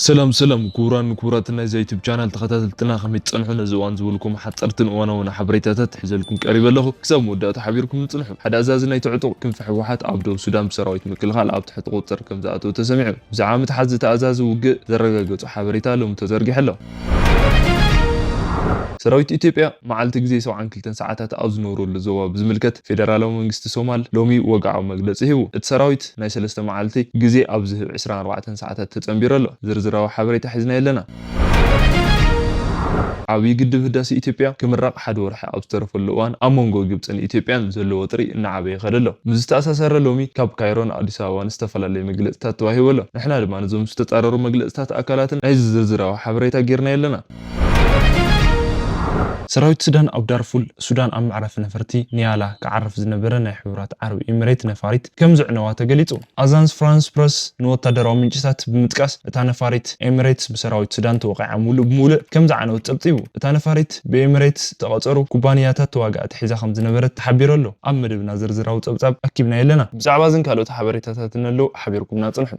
ሰላም ሰላም ክቡራን ክቡራት ናይዛ ዩቱብ ቻናል ተኸታተልትና፣ ከመይ ትጸንሑ? ነዚ እዋን ዝበልኩም ሓጸርትን እዋናውን ሓበሬታታት ሒዘልኩም ቀሪበ ኣለኹ። ክሳብ መወዳእታ ሓቢርኩም ንጽንሑ። ሓደ ኣዛዚ ናይቲ ዕጡቕ ክንፊ ህወሓት ኣብ ደቡብ ሱዳን ብሰራዊት ምክልኻል ኣብ ትሕቲ ቁጽር ከም ዝኣተወ ተሰሚዑ። ብዛዕባ ምትሓዝ እቲ ኣዛዚ ውግእ ዘረጋገጹ ሓበሬታ ሎሚ ተዘርጊሑ ኣሎ። ሰራዊት ኢትዮጵያ መዓልቲ ግዜ ሰብዓን ክልተን ሰዓታት ኣብ ዝነብረሉ ዞባ ብዝምልከት ፌደራላዊ መንግስቲ ሶማል ሎሚ ወግዓዊ መግለጺ ሂቡ። እቲ ሰራዊት ናይ ሰለስተ መዓልቲ ግዜ ኣብ ዝህብ ዕስራን ኣርባዕተን ሰዓታት ተጸንቢሩ ኣሎ። ዝርዝራዊ ሓበሬታ ሒዝና ኣለና። ዓብዪ ግድብ ህዳሴ ኢትዮጵያ ክምረቕ ሓደ ወርሒ ኣብ ዝተረፈሉ እዋን ኣብ መንጎ ግብፅን ኢትዮጵያን ዘሎ ወጥሪ እናዓበየ ይኸደ ኣሎ። ምስ ዝተኣሳሰረ ሎሚ ካብ ካይሮን ኣዲስ ኣበባን ዝተፈላለዩ መግለፅታት ተዋሂቡ ኣሎ። ንሕና ድማ ነዞም ዝተፃረሩ መግለፅታት ኣካላትን ናይ ዝርዝራዊ ሓበሬታ ጌርና ኣለና። ሰራዊት ሱዳን ኣብ ዳርፉል ሱዳን ኣብ መዕረፊ ነፈርቲ ኒያላ ክዓርፍ ዝነበረ ናይ ሕቡራት ዓረብ ኤምሬት ነፋሪት ከም ዝዕነዋ ተገሊጹ። ኣዛንስ ፍራንስ ፕረስ ንወታደራዊ ምንጭታት ብምጥቃስ እታ ነፋሪት ኤምሬትስ ብሰራዊት ሱዳን ተወቒዓ ሙሉእ ብሙሉእ ከም ዝዓነወት ጸብጺቡ። እታ ነፋሪት ብኤምሬትስ ዝተቐጸሩ ኩባንያታት ተዋጋእቲ ሒዛ ከም ዝነበረት ተሓቢሩ ኣሎ። ኣብ መደብና ዝርዝራዊ ጸብጻብ ኣኪብና የለና። ብዛዕባ እዝን ካልኦት ሓበሬታታትን ኣለዉ፣ ሓቢርኩምና ጽንሑ።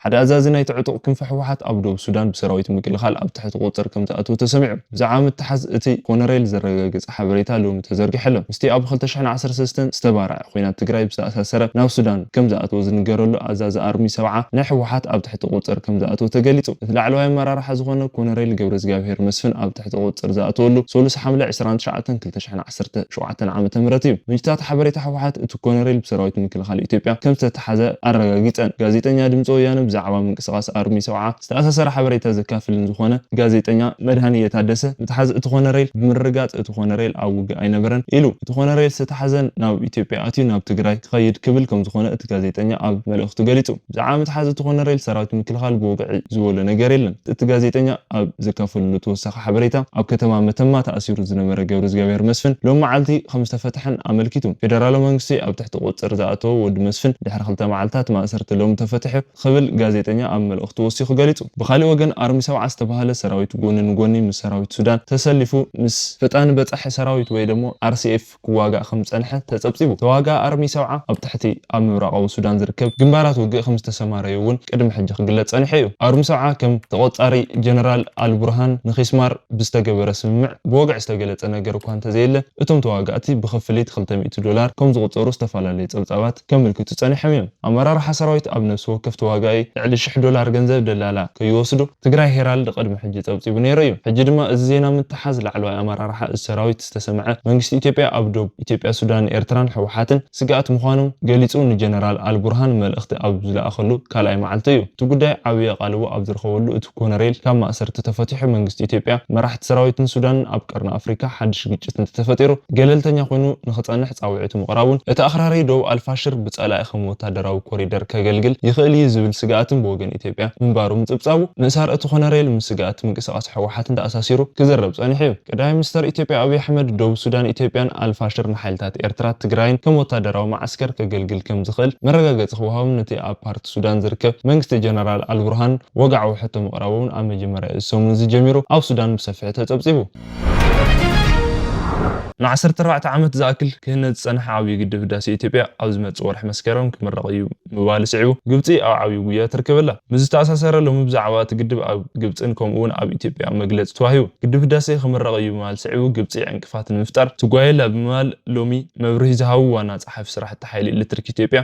ሓደ ኣዛዚ ናይቲ ዕጡቕ ክንፊ ህወሓት ኣብ ደቡብ ሱዳን ብሰራዊት ምክልኻል ኣብ ትሕቲ ቁጽር ከም ዝኣተወ ተሰሚዑ። ብዛዕባ ምትሓዝ እቲ ኮነሬል ዘረጋግጽ ሓበሬታ ሎሚ ተዘርጊሑ ኣሎ። ምስቲ ኣብ ክልተ ሽሕን ዓሰርተ ሰለስተን ዝተባርዐ ኲናት ትግራይ ብዝተኣሳሰረ ናብ ሱዳን ከም ዝኣተወ ዝንገረሉ ኣዛዚ ኣርሚ ሰብዓ ናይ ህወሓት ኣብ ትሕቲ ቁጽር ከም ዝኣተወ ተገሊጹ። እቲ ላዕለዋይ ኣመራርሓ ዝኾነ ኮነሬል ገብረዝጋብሄር መስፍን ኣብ ትሕቲ ቁጽር ዝኣተወሉ ሰሉስ ሓምለ ዕስራን ትሽዓተን ክልተ ሽሕን ዓሰርተ ሸውዓተን ዓመተ ምህረት እዩ። ምንጭታት ሓበሬታ ህወሓት እቲ ኮነሬል ብሰራዊት ምክልኻል ኢትዮጵያ ከም ዝተተሓዘ ኣረጋጊጸን። ጋዜጠኛ ድምፂ ወያነ ብዛዕባ ምንቅስቓስ ኣርሚ ሰብዓ ዝተኣሳሰረ ሓበሬታ ዘካፍልን ዝኾነ ጋዜጠኛ መድሃንየ ታደሰ፣ ምትሓዝ እቲ ኮነሬል ብምርግጋጽ እቲ ኮነሬል ኣብ ውግእ ኣይነበረን ኢሉ። እቲ ኮነሬል ዝተተሓዘ ናብ ኢትዮጵያ ኣትዩ ናብ ትግራይ ክኸይድ ክብል ከም ዝኾነ እቲ ጋዜጠኛ ኣብ መልእኽቱ ገሊጹ። ብዛዕባ ምትሓዝ እቲ ኮነሬል ሰራዊት ምክልኻል ብወግዒ ዝበሎ ነገር የለን። እቲ ጋዜጠኛ ኣብ ዘካፈለሉ ተወሳኺ ሓበሬታ፣ ኣብ ከተማ መተማ ተኣሲሩ ዝነበረ ገብረዝጋብሔር መስፍን ሎም መዓልቲ ከም ዝተፈትሐን ኣመልኪቱ። ፌደራላዊ መንግስቲ ኣብ ትሕቲ ቁጽር ዝኣተወ ወዲ መስፍን ድሕሪ ክልተ መዓልታት ማእሰርቲ ሎም ተፈትሑ ክብል ጋዜጠኛ ኣብ መልእኽቱ ወሲኹ ገሊጹ። ብኻሊእ ወገን ኣርሚ ሰብዓ ዝተባህለ ሰራዊት ጎኒ ንጎኒ ምስ ሰራዊት ሱዳን ተሰሊፉ ምስ ፈጣን በጻሒ ሰራዊት ወይ ደሞ ኣርሲኤፍ ክዋጋእ ከም ዝጸንሐ ተጸብጺቡ። ተዋጋእ ኣርሚ ሰብዓ ኣብ ትሕቲ ኣብ ምብራቓዊ ሱዳን ዝርከብ ግንባራት ውግእ ከም ዝተሰማረዩ እውን ቅድሚ ሕጂ ክግለጽ ጸኒሑ እዩ። ኣርሚ ሰብዓ ከም ተቖጻሪ ጀነራል ኣልቡርሃን ንኺስማር ብዝተገበረ ስምምዕ ብወግዒ ዝተገለጸ ነገር እኳ እንተዘየለ፣ እቶም ተዋጋእቲ ብኽፍሊት ክልተ ሚእቲ ዶላር ከም ዝቑጸሩ ዝተፈላለዩ ጸብጻባት ከምልክቱ ጸኒሖም እዮም። ኣመራርሓ ሰራዊት ኣብ ነፍሲ ወከፍ ተዋጋኢ ልዕሊ ሽሕ ዶላር ገንዘብ ደላላ ከይወስዱ ትግራይ ሄራልድ ቅድሚ ሕጂ ጸብጺቡ ነይሩ እዩ። ሕጂ ድማ እዚ ዜና ምትሓዝ ላዕለዋይ ኣመራርሓ እዚ ሰራዊት ዝተሰምዐ መንግስቲ ኢትዮጵያ ኣብ ዶብ ኢትዮጵያ፣ ሱዳን፣ ኤርትራን ህወሓትን ስግኣት ምዃኑ ገሊጹ ንጀነራል ኣልቡርሃን መልእኽቲ ኣብ ዝለኣኸሉ ካልኣይ መዓልቲ እዩ። እቲ ጉዳይ ዓብዪ ኣቓልቦ ኣብ ዝረኸበሉ እቲ ኮነሬል ካብ ማእሰርቲ ተፈቲሑ መንግስቲ ኢትዮጵያ መራሕቲ ሰራዊትን ሱዳንን ኣብ ቀርኒ ኣፍሪካ ሓድሽ ግጭት እንተተፈጢሩ ገለልተኛ ኮይኑ ንኽጸንሕ ጻውዒቱ ምቕራቡን እቲ ኣኽራሪ ዶብ ኣልፋሽር ብጸላኢ ከም ወታደራዊ ኮሪደር ከገልግል ይኽእል እዩ ዝብል ስግኣትን ብወገን ኢትዮጵያ ምንባሩ ምጽብጻቡ ምእሳር እቲ ኮነሬል ምስ ስግኣት ምንቅስቓስ ህወሓትን ተኣሳሲሩ ክዝረብ ጸኒሑ እዩ። ቀዳማይ ሚኒስተር ኢትዮጵያ ኣብይ ኣሕመድ ደቡብ ሱዳን ኢትዮጵያን ኣልፋሽር ንሓይልታት ኤርትራ ትግራይን ከም ወታደራዊ መዓስከር ከገልግል ከም ዝኽእል መረጋገጺ ክወሃቦም ነቲ ኣብ ፓርቲ ሱዳን ዝርከብ መንግስቲ ጀነራል ኣልቡርሃን ወግዓዊ ሕቶ ምቕራቦምን ኣብ መጀመርያ እዚ ሰሙን እዚ ጀሚሩ ኣብ ሱዳን ብሰፊሑ ተጸብጺቡ። ንዓሰርተ ኣርባዕተ ዓመት ዝኣክል ክህነጽ ዝጸንሐ ዓብዪ ግድብ ህዳሴ ኢትዮጵያ ኣብ ዝመጽእ ወርሒ መስከረም ክምረቕ እዩ ምባሉ ስዒቡ፣ ግብጺ ኣብ ዓብዪ ጉያ ትርከብ ኣላ። ምስ ዝተኣሳሰረ ሎሚ ብዛዕባ እቲ ግድብ ኣብ ግብጽን ከምኡ እውን ኣብ ኢትዮጵያ መግለጺ ተዋሂቡ። ግድብ ህዳሴ ክምረቕ እዩ ምባል ስዒቡ፣ ግብጺ ዕንቅፋት ንምፍጣር ትጓየ ኣላ ብምባል ሎሚ መብርሂ ዝሃቡ ዋና ጸሓፊ ስራሕቲ ሓይሊ ኤሌክትሪክ ኢትዮጵያ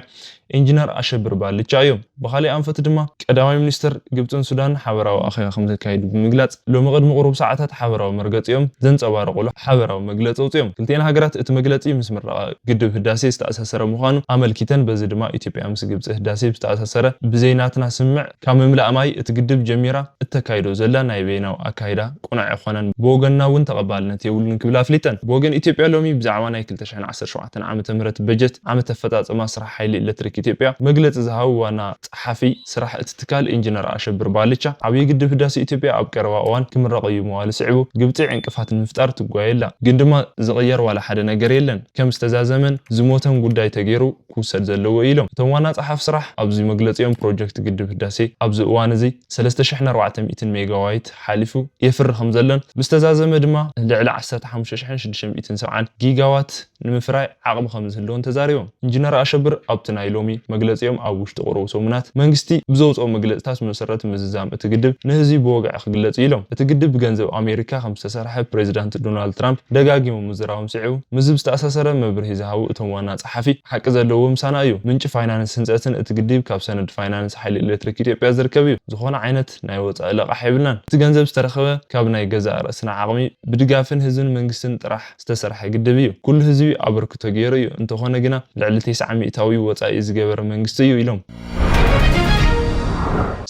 ኢንጂነር ኣሸብር ባልቻ እዮም። ብኻሊእ ኣንፈት ድማ ቀዳማይ ሚኒስትር ግብጽን ሱዳን ሓበራዊ ኣኼባ ከም ዘካየዱ ብምግላጽ፣ ሎሚ ቅድሚ ቁሩብ ሰዓታት ሓበራዊ መርገጺኦም ዘንጸባረቑሉ ሓበራዊ መግለጺ ኣውጺኦም። ክልቲኤን ሃገራት እቲ መግለጺ ምስ ምረቓ ግድብ ህዳሴ ዝተኣሳሰረ ምዃኑ ኣመልኪተን፣ በዚ ድማ ኢትዮጵያ ምስ ግብጺ ህዳሴ ዝተኣሳሰረ ብዘይ ናትና ስምምዕ ካብ ምምላእ ማይ እቲ ግድብ ጀሚራ እተካይዶ ዘላ ናይ በይናዊ ኣካይዳ ቅኑዕ ኣይኮነን፣ ብወገንና እውን ተቐባልነት የብሉን ክብል ኣፍሊጠን። ብወገን ኢትዮጵያ ሎሚ ብዛዕባ ናይ ክልተ ሽሕን ዓሰርተ ሸውዓተን ዓመተ ምህረት በጀት ዓመት ኣፈጻጽማ ስራሕ ሓይሊ ኤሌክትሪክ ኢትዮጵያ መግለጺ ዝሃቡ ዋና ጸሓፊ ስራሕ እቲ ትካል ኢንጂነር ኣሸብር ባልቻ፣ ዓብዪ ግድብ ህዳሴ ኢትዮጵያ ኣብ ቀረባ እዋን ክምረቕ እዩ ምባሉ ስዒቡ፣ ግብጺ ዕንቅፋት ንምፍጣር ትጓየ ኣላ፣ ግን ድማ ዝቕየር ዋላ ሓደ ነገር የለን። ከም ዝተዛዘመን ዝሞተን ጉዳይ ተገይሩ ክውሰድ ዘለዎ እዩ ኢሎም። እቶም ዋና ጸሓፊ ስራሕ ኣብዚ መግለጺኦም፣ ፕሮጀክት ግድብ ህዳሴ ኣብዚ እዋን እዚ ሰለስተ ሽሕን ኣርባዕተ ሚእትን ሜጋዋይት ሓሊፉ የፍሪ ከም ዘሎን፣ ምስ ተዛዘመ ድማ ልዕሊ ዓሰርተ ሓሙሽተ ሽሕን ሽዱሽተ ሚእትን ሰብዓን ጊጋዋት ንምፍራይ ዓቕሚ ከም ዝህልዎን ተዛሪቦም። ኢንጂነር ኣሸብር ኣብቲ ናይ ሎሚ መግለጺኦም፣ ኣብ ውሽጢ ቁሩብ ሰሙናት መንግስቲ ብዘውፅኦ መግለጽታት መሰረት ምዝዛም እቲ ግድብ ንህዝቢ ብወግዒ ክግለጽ እዩ ኢሎም። እቲ ግድብ ብገንዘብ ኣሜሪካ ከም ዝተሰርሐ ፕሬዚዳንት ዶናልድ ትራምፕ ደጋጊሞም ምዝራቦም ስዒቡ፣ ምስዚ ዝተኣሳሰረ መብርሂ ዝሃቡ እቶም ዋና ጸሓፊ፣ ሓቂ ዘለዎ ምሳና እዩ። ምንጪ ፋይናንስ ህንጸትን እቲ ግድብ ካብ ሰነድ ፋይናንስ ሓይሊ ኤሌክትሪክ ኢትዮጵያ ዝርከብ እዩ። ዝኾነ ዓይነት ናይ ወጻኢ ለቓሕ የብልናን። እቲ ገንዘብ ዝተረኸበ ካብ ናይ ገዛእ ርእስና ዓቕሚ ብድጋፍን ህዝብን መንግስትን ጥራሕ ዝተሰርሐ ግድብ እዩ። ኩሉ ህዝቢ ኣበርክቶ ገይሩ እዩ። እንተኾነ ግና ልዕሊ ተስዓ ሚእታዊ ወጻኢ ዝገበረ መንግስቲ እዩ ኢሎም።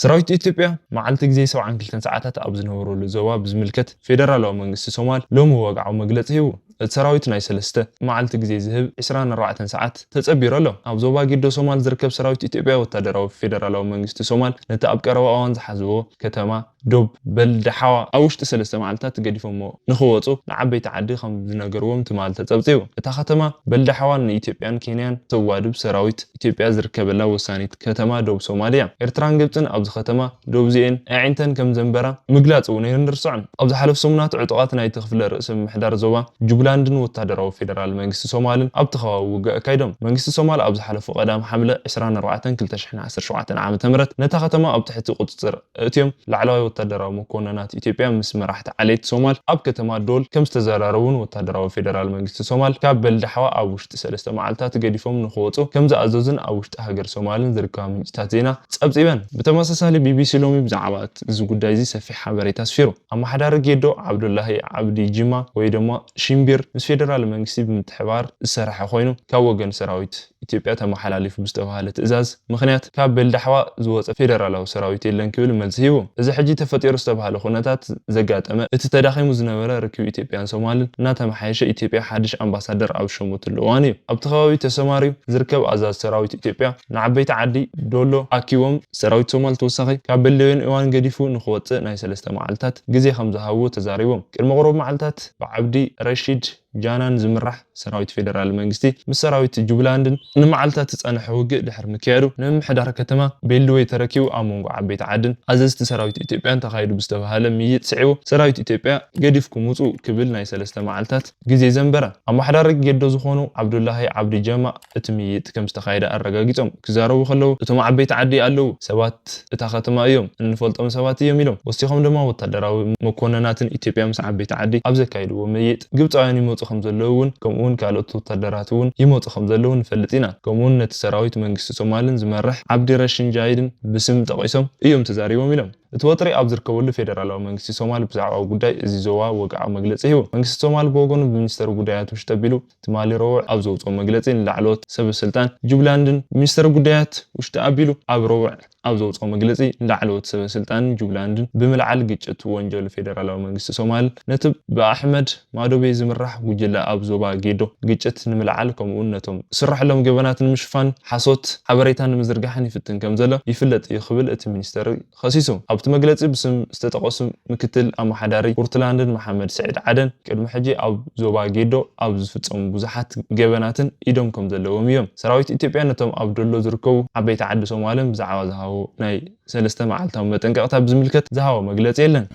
ሰራዊት ኢትዮጵያ መዓልቲ ግዜ ሰብዓን ክልተን ሰዓታት ኣብ ዝነበረሉ ዞባ ብዝምልከት ፌደራላዊ መንግስቲ ሶማል ሎሚ ወግዓዊ መግለጺ ሂቡ። እቲ ሰራዊት ናይ ሰለስተ መዓልቲ ግዜ ዝህብ ዕስራን ኣርባዕተን ሰዓት ተጸቢሩ ኣሎ። ኣብ ዞባ ጌዶ ሶማል ዝርከብ ሰራዊት ኢትዮጵያ ወታደራዊ ፌደራላዊ መንግስቲ ሶማል ነቲ ኣብ ቀረባ እዋን ዝሓዝዎ ከተማ ዶብ በልዳሓዋ ኣብ ውሽጢ ሰለስተ መዓልታት ገዲፎሞ ንኽወፁ ንዓበይቲ ዓዲ ከም ዝነገርዎም ትማል ተጸብጺቡ። እታ ከተማ በልዳሓዋ ንኢትዮጵያን ኬንያን ተዋድብ ሰራዊት ኢትዮጵያ ዝርከበላ ወሳኒት ከተማ ዶብ ሶማል እያ። ኤርትራን ግብጽን ኣብዚ ከተማ ዶብ እዚኤን ኣዒንተን ከም ዘንበራ ምግላጽ እውን ኣይንርስዖን። ኣብ ዝሓለፉ ሰሙናት ዕጡቓት ናይቲ ክፍለ ርእሰ ምምሕዳር ዞባ ጁብላንድን ወታደራዊ ፌደራል መንግስቲ ሶማልን ኣብቲ ከባቢ ውግእ ኣካይዶም። መንግስቲ ሶማል ኣብ ዝሓለፉ ቀዳም ሓምለ ዕስራን ኣርባዕተን ክልተ ሽሕን ዓሰርተ ሸውዓተን ዓመተ ምህረት ነታ ከተማ ኣብ ትሕቲ ቁጽጽር ኣእትዮም ላዕለዋይ ወታደራዊ መኮንናት ኢትዮጵያ ምስ መራሕቲ ዓሌት ሶማል ኣብ ከተማ ዶል ከም ዝተዘራረቡን ወታደራዊ ፌደራል መንግስቲ ሶማል ካብ በልዳሓዋ ኣብ ውሽጢ ሰለስተ መዓልታት ገዲፎም ንኽወፁ ከም ዝኣዘዙን ኣብ ውሽጢ ሃገር ሶማልን ዝርከባ ምንጭታት ዜና ጸብጺበን። ብተመሳሳሊ ቢቢሲ ሎሚ ብዛዕባ እዚ ጉዳይ እዚ ሰፊሕ ሓበሬታ ኣስፊሩ። ኣመሓዳሪ ጌዶ ዓብዱላሂ ዓብዲ ጂማ ወይ ድማ ሽምቢር ምስ ፌደራል መንግስቲ ብምትሕባር ዝሰርሐ ኮይኑ ካብ ወገን ሰራዊት ኢትዮጵያ ተመሓላሊፉ ብዝተባሃለ ትእዛዝ ምኽንያት ካብ በልዳሕዋ ዝወፀ ፌደራላዊ ሰራዊት የለን ክብል መልሲ ሂቡ። እዚ ሕጂ ተፈጢሩ ዝተባሃለ ኩነታት ዘጋጠመ እቲ ተዳኺሙ ዝነበረ ርክብ ኢትዮጵያን ሶማልን እናተመሓየሸ ኢትዮጵያ ሓድሽ ኣምባሳደር ኣብ ዝሸመትሉ እዋን እዩ። ኣብቲ ከባቢ ተሰማርዩ ዝርከብ ኣዛዚ ሰራዊት ኢትዮጵያ ንዓበይቲ ዓዲ ዶሎ ኣኪቦም ሰራዊት ሶማል ተወሳኺ ካብ በለዮን እዋን ገዲፉ ንክወፅእ ናይ ሰለስተ መዓልታት ግዜ ከም ዝሃብዎ ተዛሪቦም። ቅድሚ ቁሩብ መዓልታት ብዓብዲ ረሺድ ጃናን ዝምራሕ ሰራዊት ፌደራል መንግስቲ ምስ ሰራዊት ጁብላንድን ንመዓልታት ዝጸንሐ ውግእ ድሕሪ ምክያዱ፣ ንምምሕዳር ከተማ ቤልድዌ ተረኪቡ ኣብ መንጎ ዓበይቲ ዓድን ኣዘዝቲ ሰራዊት ኢትዮጵያን ተኻይዱ ብዝተባሃለ ምይይጥ ስዒቡ፣ ሰራዊት ኢትዮጵያ ገዲፍኩም ውጹ ክብል ናይ ሰለስተ መዓልታት ግዜ ዘንበረ። ኣመሓዳሪ ጌዶ ዝኾኑ ዓብዱላሂ ዓብዲ ጀማ እቲ ምይይጥ ከም ዝተኻየደ ኣረጋጊጾም ክዛረቡ ከለዉ፣ እቶም ዓበይቲ ዓዲ ኣለዉ፣ ሰባት እታ ከተማ እዮም፣ እንፈልጦም ሰባት እዮም ኢሎም። ወሲኾም ድማ ወታደራዊ መኮንናትን ኢትዮጵያ ምስ ዓበይቲ ዓዲ ኣብ ዘካየድዎ ምይይጥ ግብፃውያን ይመፁ ከም ዘለዉ እውን ከምኡ እውን ካልኦት ወታደራት እውን ይመፁ ከም ዘለዉ ንፈልጥ ኢና። ከምኡ እውን ነቲ ሰራዊት መንግስቲ ሶማልን ዝመርሕ ዓብዲ ረሽን ጃይድን ብስም ጠቒሶም እዮም ተዛሪቦም ኢሎም። እቲ ወጥሪ ኣብ ዝርከበሉ ፌደራላዊ መንግስቲ ሶማል ብዛዕባ ጉዳይ እዚ ዞባ ወግዓዊ መግለፂ ሂቡ። መንግስቲ ሶማል ብወገኑ ብሚኒስተር ጉዳያት ውሽጢ ኣቢሉ ትማሊ ረቡዕ ኣብ ዘውፅኦ መግለፂ ንላዕለዎት ሰበ ስልጣን ጁብላንድን ሚኒስተር ጉዳያት ውሽጢ ኣቢሉ ኣብ ረቡዕ ኣብ ዘውፅኦ መግለፂ ንላዕለዎት ሰበ ስልጣን ጁብላንድን ብምልዓል ግጭት ወንጀሉ ፌደራላዊ መንግስቲ ሶማል ነቲ ብኣሕመድ ማዶቤ ዝምራሕ ጉጅለ ኣብ ዞባ ጌዶ ግጭት ንምልዓል ከምኡውን ነቶም ዝስረሐሎም ገበናት ንምሽፋን ሓሶት ሓበሬታ ንምዝርጋሕን ይፍትን ከም ዘሎ ይፍለጥ እዩ ክብል እቲ ሚኒስተር ከሲሱ። ኣብቲ መግለጺ ብስም ዝተጠቐሱ ምክትል ኣመሓዳሪ ፑርትላንድን መሓመድ ስዒድ ዓደን ቅድሚ ሕጂ ኣብ ዞባ ጌዶ ኣብ ዝፍጸሙ ብዙሓት ገበናትን ኢዶም ከም ዘለዎም እዮም። ሰራዊት ኢትዮጵያ ነቶም ኣብ ዶሎ ዝርከቡ ዓበይቲ ዓዲ ሶማልን ብዛዕባ ዝሃቦ ናይ ሰለስተ መዓልታዊ መጠንቀቕታ ብዝምልከት ዝሃቦ መግለጺ የለን።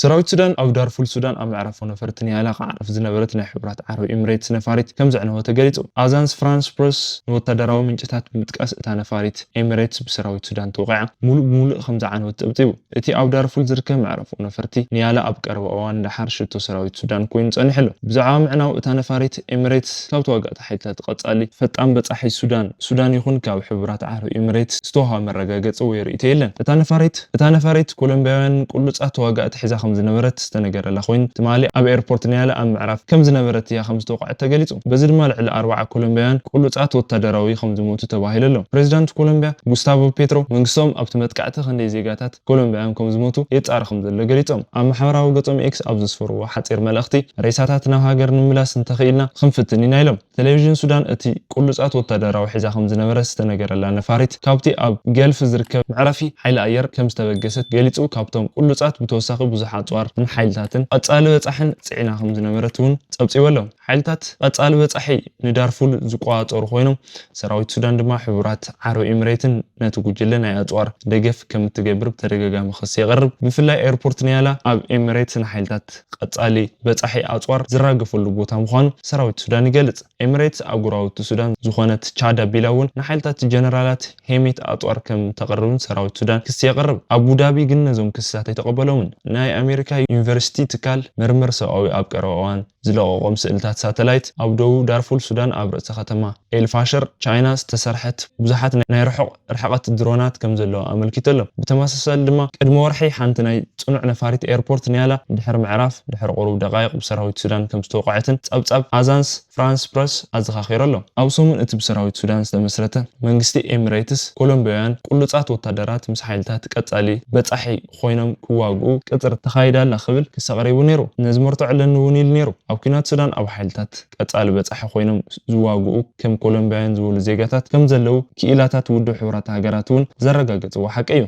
ሰራዊት ሱዳን ኣብ ዳርፉል ሱዳን ኣብ መዕረፎ ነፈርቲ ኒያላ ክዓርፍ ዝነበረት ናይ ሕቡራት ዓረብ ኤምሬትስ ነፋሪት ከም ዘዕነወ ተገሊጹ። ኣዛንስ ፍራንስ ፕረስ ንወታደራዊ ምንጭታት ብምጥቃስ እታ ነፋሪት ኤምሬትስ ብሰራዊት ሱዳን ተወቒዓ ሙሉእ ብሙሉእ ከም ዝዓነወት ጸብጺቡ። እቲ ኣብ ዳርፉል ዝርከብ መዕረፎ ነፈርቲ ኒያላ ኣብ ቀረባ እዋን ደሓር ሽቶ ሰራዊት ሱዳን ኮይኑ ጸኒሑ ኣሎ። ብዛዕባ ምዕናው እታ ነፋሪት ኤምሬትስ ካብ ተዋጋእቲ ሓይልታት ቀጻሊ ፈጣን በጻሒ ሱዳን ሱዳን ይኹን ካብ ሕቡራት ዓረብ ኤምሬትስ ዝተዋህበ መረጋገጺ ወይ ርእይቶ የለን። እታ ነፋሪት እታ ነፋሪት ኮሎምቢያውያን ቁሉጻት ተዋጋእቲ ሒዛ ከም ዝነበረት ዝተነገረላ ኮይኑ፣ ትማሊ ኣብ ኤርፖርት ኒያላ ኣብ ምዕራፍ ከም ዝነበረት እያ ከም ዝተወቕዐት ተገሊጹ። በዚ ድማ ልዕሊ ኣርባዓ ኮሎምቢያውያን ቁሉጻት ወታደራዊ ከም ዝሞቱ ተባሂሉ ኣሎ። ፕሬዚዳንት ኮሎምቢያ ጉስታቮ ፔትሮ መንግስቶም ኣብቲ መጥቃዕቲ ክንደይ ዜጋታት ኮሎምቢያውያን ከም ዝሞቱ የጻሪ ከም ዘሎ ገሊጾም። ኣብ ማሕበራዊ ገጾም ኤክስ ኣብ ዘስፈርዎ ሓጺር መልእኽቲ፣ ሬሳታት ናብ ሃገር ንምምላስ እንተኽኢልና ክንፍትን ኢና ኢሎም። ቴሌቪዥን ሱዳን እቲ ቁሉጻት ወታደራዊ ሒዛ ከም ዝነበረ ዝተነገረላ ነፋሪት ካብቲ ኣብ ገልፍ ዝርከብ መዕረፊ ሓይሊ ኣየር ከም ዝተበገሰት ገሊጹ። ካብቶም ቁሉጻት ብተወሳኺ ብዙሓት ኣፅዋር ንሓይልታትን ቀፃሊ በፃሕን ፅዒና ከም ዝነበረት እውን ፀብፂቡ ኣሎ። ሓይልታት ቀፃሊ በፃሒ ንዳርፉል ዝቆፃፀሩ ኮይኖም፣ ሰራዊት ሱዳን ድማ ሕቡራት ዓረብ ኤምሬትን ነቲ ጉጅለ ናይ ኣፅዋር ደገፍ ከም እትገብር ብተደጋጋሚ ክሲ የቕርብ። ብፍላይ ኤርፖርት ኒያላ ኣብ ኤምሬት ንሓይልታት ቀፃሊ በፃሒ ኣፅዋር ዝራገፈሉ ቦታ ምዃኑ ሰራዊት ሱዳን ይገልጽ። ኤምሬትስ ኣብ ጎረባብቲ ሱዳን ዝኾነት ቻድ ኣቢላ እውን ንሓይልታት ጀነራላት ሄሚት ኣፅዋር ከም ተቕርብን ሰራዊት ሱዳን ክሲ የቕርብ። ኣቡዳቢ ግን ነዞም ክስታት ኣይተቐበሎምን። ናይ ኣሜሪካ ዩኒቨርሲቲ ትካል ምርምር ሰብኣዊ ኣብ ቀረባ እዋን ዝለቐቖም ስእልታት ሳተላይት ኣብ ደቡብ ዳርፉል ሱዳን ኣብ ርእሰ ከተማ ኤልፋሽር ቻይና ዝተሰርሐት ብዙሓት ናይ ርሑቕ ርሕቐት ድሮናት ከም ዘለዋ ኣመልኪቱ ኣሎ። ብተመሳሳሊ ድማ ቅድሚ ወርሒ ሓንቲ ናይ ጽኑዕ ነፋሪት ኤርፖርት ኒያላ ድሕሪ ምዕራፍ ድሕሪ ቁሩብ ደቃይቕ ብሰራዊት ሱዳን ከም ዝተወቕዐትን ጸብጻብ ኣዛንስ ፍራንስ ፕረስ ኣዘኻኺሩ ኣሎ። ኣብ ሰሙን እቲ ብሰራዊት ሱዳን ዝተመስረተ መንግስቲ ኤሚሬትስ ኮሎምቢያውያን ቅሉጻት ወታደራት ምስ ሓይልታት ቀጻሊ በጻሒ ኮይኖም ክዋግኡ ቅጽር ተኻይዳ ኣላ ክብል ክሲ ኣቕሪቡ ነይሩ። ነዚ መርትዖ ኣለኒ እውን ኢሉ ነይሩ። ኣብ ኲናት ሱዳን ኣብ ሓይልታት ቀጻሊ በጻሒ ኮይኖም ዝዋግኡ ከም ኮሎምቢያውያን ዝበሉ ዜጋታት ከም ዘለዉ ክኢላታት ውድብ ሕቡራት ሃገራት እውን ዘረጋገጽዎ ሓቂ እዩ።